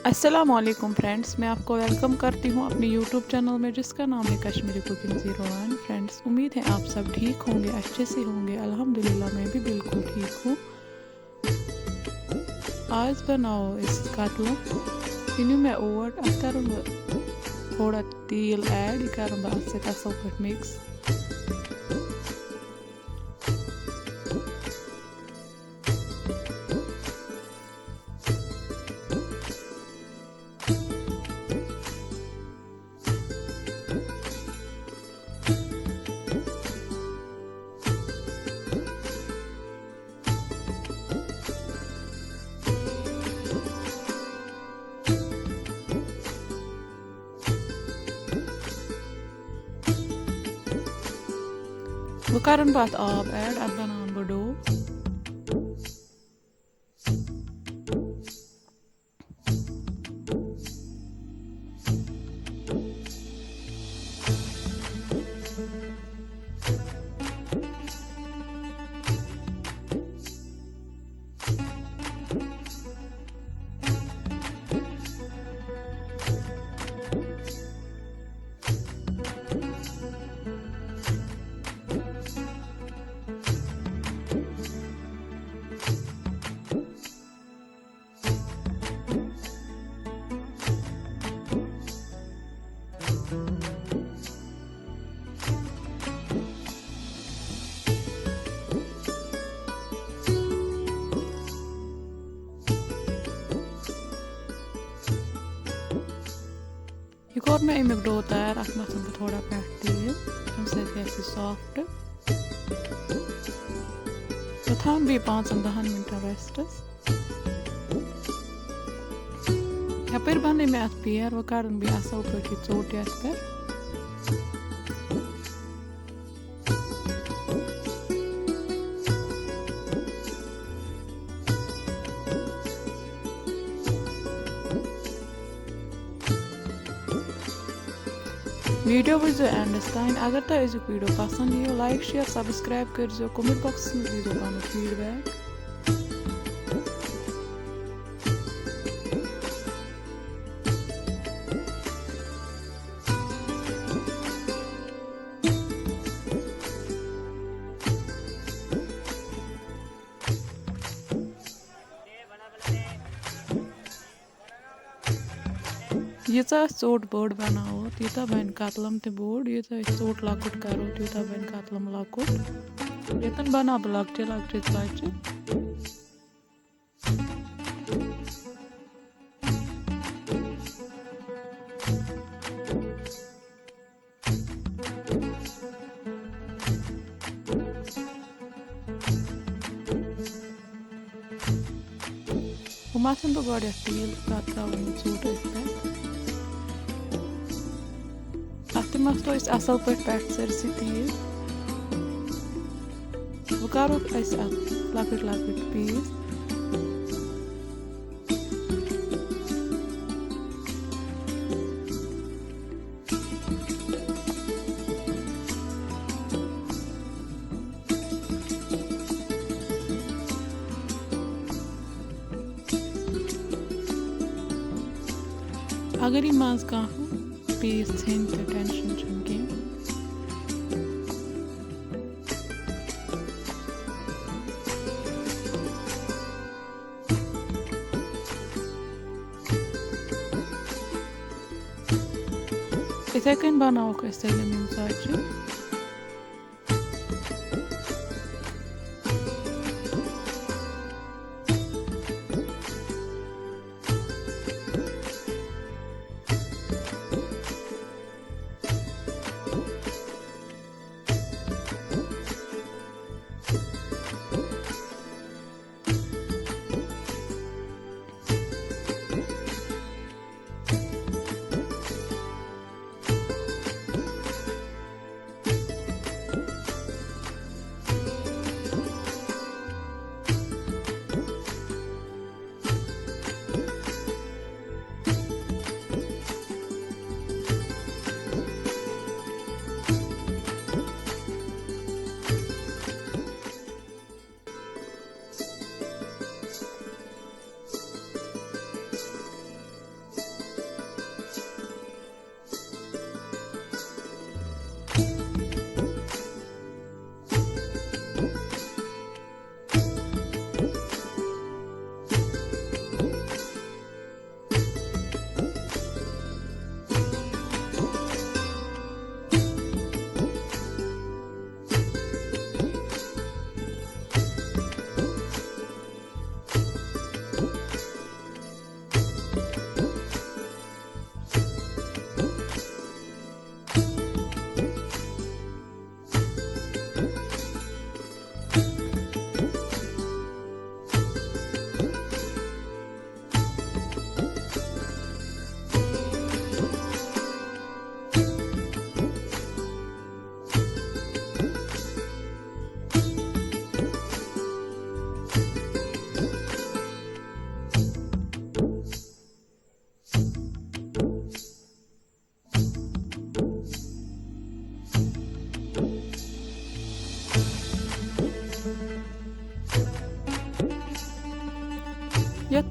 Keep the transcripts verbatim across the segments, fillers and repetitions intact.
السلام علیکم فرینڈز، میں آپ کو ویلکم کرتی ہوں اپنے یوٹیوب چینل میں، جس کا نام ہے کشمیری کوکنگ زیرو ون۔ فرینڈز، امید ہے آپ سب ٹھیک ہوں گے، اچھے سے ہوں گے۔ الحمدللہ، میں بھی بالکل ٹھیک ہوں۔ آز بناوو أسۍ کتلہٕ۔ یہِ نیوٗ مےٚ اوٹ، اتھ کرٕ بہٕ تھوڑا تیٖل ایڈ، یہِ کرٕ بہٕ اتھ سۭتۍ اصل پٲٹھۍ مِکس۔ وۄنۍ کرن بہٕ اتھ آب ایڈ، اتھ بناون بہٕ ڈو۔ یہِ کوٚر مےٚ اَمیُک ڈو تیار، اَتھ مَتھَن بہٕ تھوڑا پٮ۪ٹھ تیٖل، اَمہِ سۭتۍ گژھِ یہِ سافٹ۔ بہٕ تھاوَن بیٚیہِ پانٛژَن دَہَن مِنٹَن ریسٹَس۔ یَپٲرۍ بَنٲے مےٚ اَتھ پِیر، وۄنۍ کَڑَن بہٕ یہِ اَصٕل پٲٹھۍ یہِ ژوٚٹ یَتھ پٮ۪ٹھ۔ ویٖڈیو وٕچھزیو اینڈَس تام۔ اگر تۄہہِ أزیُک ویٖڈیو پَسنٛد یِیو، لایک، شِیَر، سبسکرایب کٔرۍزیو، کمنٹ باکسَس منٛز دیٖزیو پَنُن فیٖڈبیک۔ ییٖژاہ أسۍ ژوٚٹ بٔڑ بَناوو، تیٖژاہ بَنہِ کَتلَم تہِ بوٚڑ۔ ییٖژاہ أسۍ ژوٚٹ لۄکُٹ کَرو، تیوٗتاہ بَنہِ کَتلَم لۄکُٹ۔ ییٚتٮ۪ن بَناو بہٕ لۄکچہِ لۄکچہِ ژۄچہِ۔ ہُہ مَتھَن بہٕ گۄڈٕ یَتھ تیٖل، پَتہٕ ترٛاوَن بہٕ ژوٚٹ أتھۍ پٮ۪ٹھ۔ اَتھ تہِ مَتھو أسۍ اَصٕل پٲٹھۍ پٮ۪ٹھٕ سٲرسٕے تیٖل۔ وۄنۍ کَرو أسۍ اَتھ لۄکٕٹۍ لۄکٕٹۍ پیٖس۔ اگر یہِ منٛز کانٛہہ پیٖس ژھیٚنہِ تہٕ ٹٮ۪نشَن چھُنہٕ کینٛہہ۔ یِتھَے کٔنۍ بَناوَکھ أسۍ سٲلِم یِم ژۄچہِ۔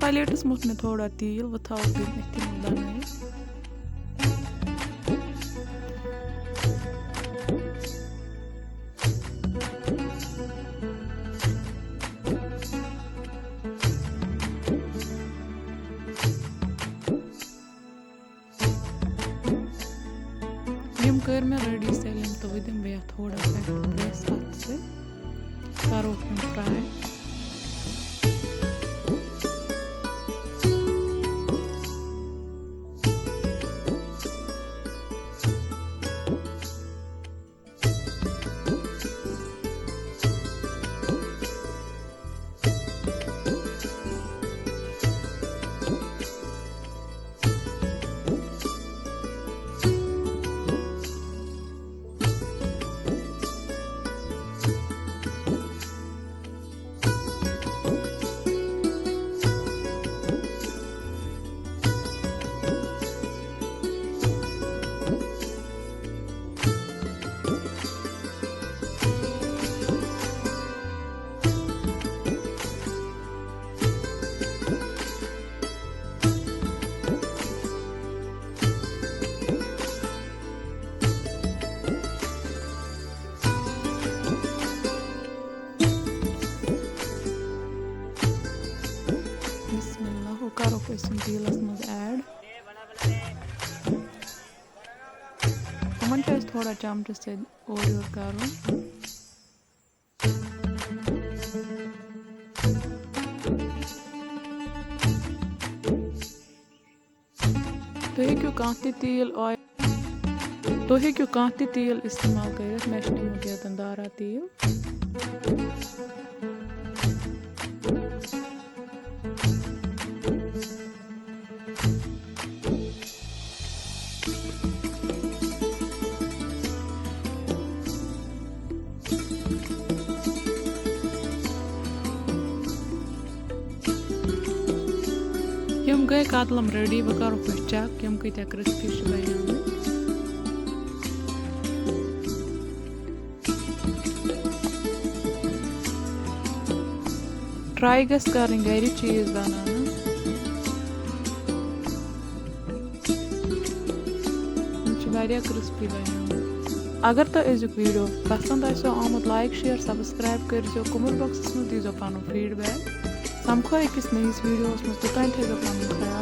پلیٹس موٚتھ مےٚ تھوڑا تیٖل، وۄنۍ تھاوو تیٚلہِ أتھی منٛز بنٲیِتھ۔ یِم کٔرۍ مےٚ ریڈی سٲلِم تہٕ وۄنۍ دِمہٕ بہٕ یَتھ تھوڑا پٮ۪ٹھ پرٛٮ۪س اَتھٕ سۭتۍ، کَروکھ یِم فرٛاے۔ بسم اللہ، وۄنۍ کَروکھ أسۍ یِم تیٖلَس منٛز ایڈ۔ یِمَن چھُ اَسہِ تھوڑا چمچہٕ سۭتۍ اورٕ یورٕ کَرُن۔ تُہۍ ہیٚکِو کانٛہہ تہِ تیٖل، oil، تُہۍ ہیٚکِو کانٛہہ تہِ تیٖل استعمال کٔرِتھ، مےٚ چھُ نیوٗمُت ییٚتٮ۪ن دارا تیٖل۔ یِم گٔے کتلم ریڈی، وۄنۍ کرو أسۍ چیک یِم کۭتیاہ کرسپی چھِ بنیمٕتۍ۔ ٹراے گژھِ کرٕنۍ گرِ چیٖز بناونس۔ یِم چھِ واریاہ کرسپی بنیمٕتۍ۔ اگر تۄہہِ أزیُک ویڈیو پسند آسیو آمُت، لایک، شیئر، سبسکرائب کٔرزیو، کمنٹ باکسس منٛز دیٖزیو پنُن فیڈ بیک۔ سمکھو أکِس نٔیِس ویڈیوس منٛز، توٚتام تھٲیزیو پنُن خیال۔